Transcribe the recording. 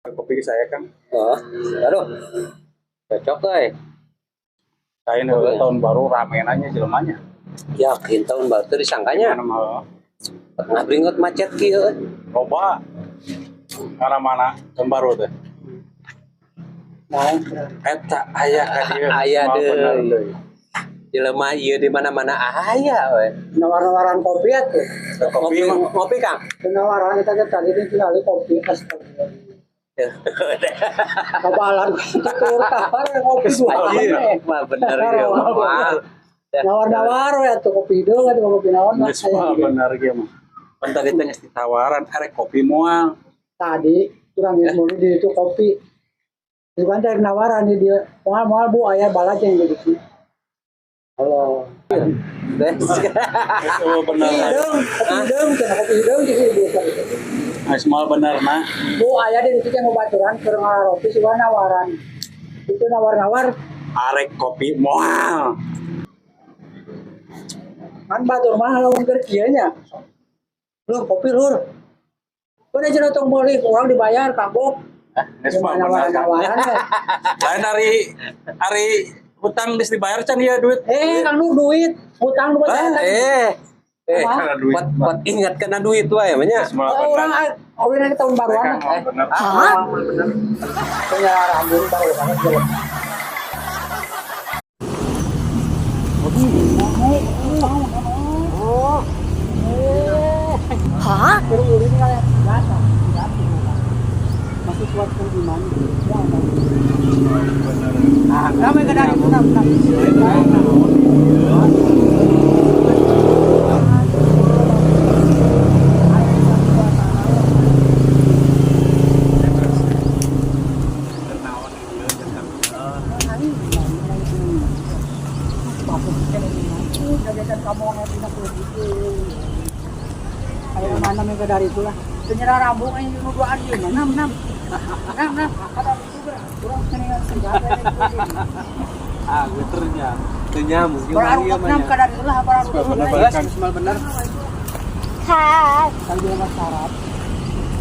Kopi saya kan. Oh, aduh. Cocok euy. Saya nih tahun baru ramen aja jelemanya. Yakin tahun baru teu disangkanya. Mana mah Tengah beringot macet kieu euy. loba. Karena mana tahun baru teh. Mau Eta aya ka dieu. Aya Moal bener deui. deui. Jelema ieu di mana-mana aya we. Nawar-nawaran kopi atuh. Kopi Ngopi, mah ngopi Kang. Nawaran kita teh tadi teh tinggal kopi astagfirullah. Kabalan tutur tawar kopi dua. Anjir, mah bener ieu mah. Nawar-nawar we atuh kopi deung atuh kopi naon lah. geus mah bener ge mah. Pan tadi teh geus ditawaran arek kopi moal. Tadi kurang geus meuli di itu kopi. Itu kan teh nawaran di dia. Moal-moal Bu aya balajeng gitu. Halo. Geus eueuh bener. Hideung, kopi hideung, cenah kopi hideung di sini biasa. Geus moal bener na. Bu aya di ditu teh ngobaturan keur ngaropi sugan nawaran. Itu nawar-nawar Arek kopi moal. kan batur mah lamun keur kieu nya. Lur kopi lur. Udah cenah tong meuli urang dibayar kagok. Geus moal bener. Kang. Nawar-nawaran we. Lain ari ari hutang geus dibayar can ieu duit. Eh, Kang Nur duit, hutang nu Ah, teh. Eh, Apa? Karena duit. pot pot ingat kena duit wae mah nya. Geus moal Oh, orang bener. orang ini tahun baruan. Kang, moal bener. Ah, punya rambut baru banget jelek. Hah? Baru ulin kali biasa, biasa. Masih kuat kan gimana? Ya, ah, kami ke dari itu, Kayak mana mereka dari itulah. Penyerah rambut yang duaan dia enam enam enam enam. Kata itu kurang senior senjata. Ah, geternya. Teu nyambung Baru enam kadar itulah baru Bener enam. kan? Geus moal bener. Kalau dia nggak syarat.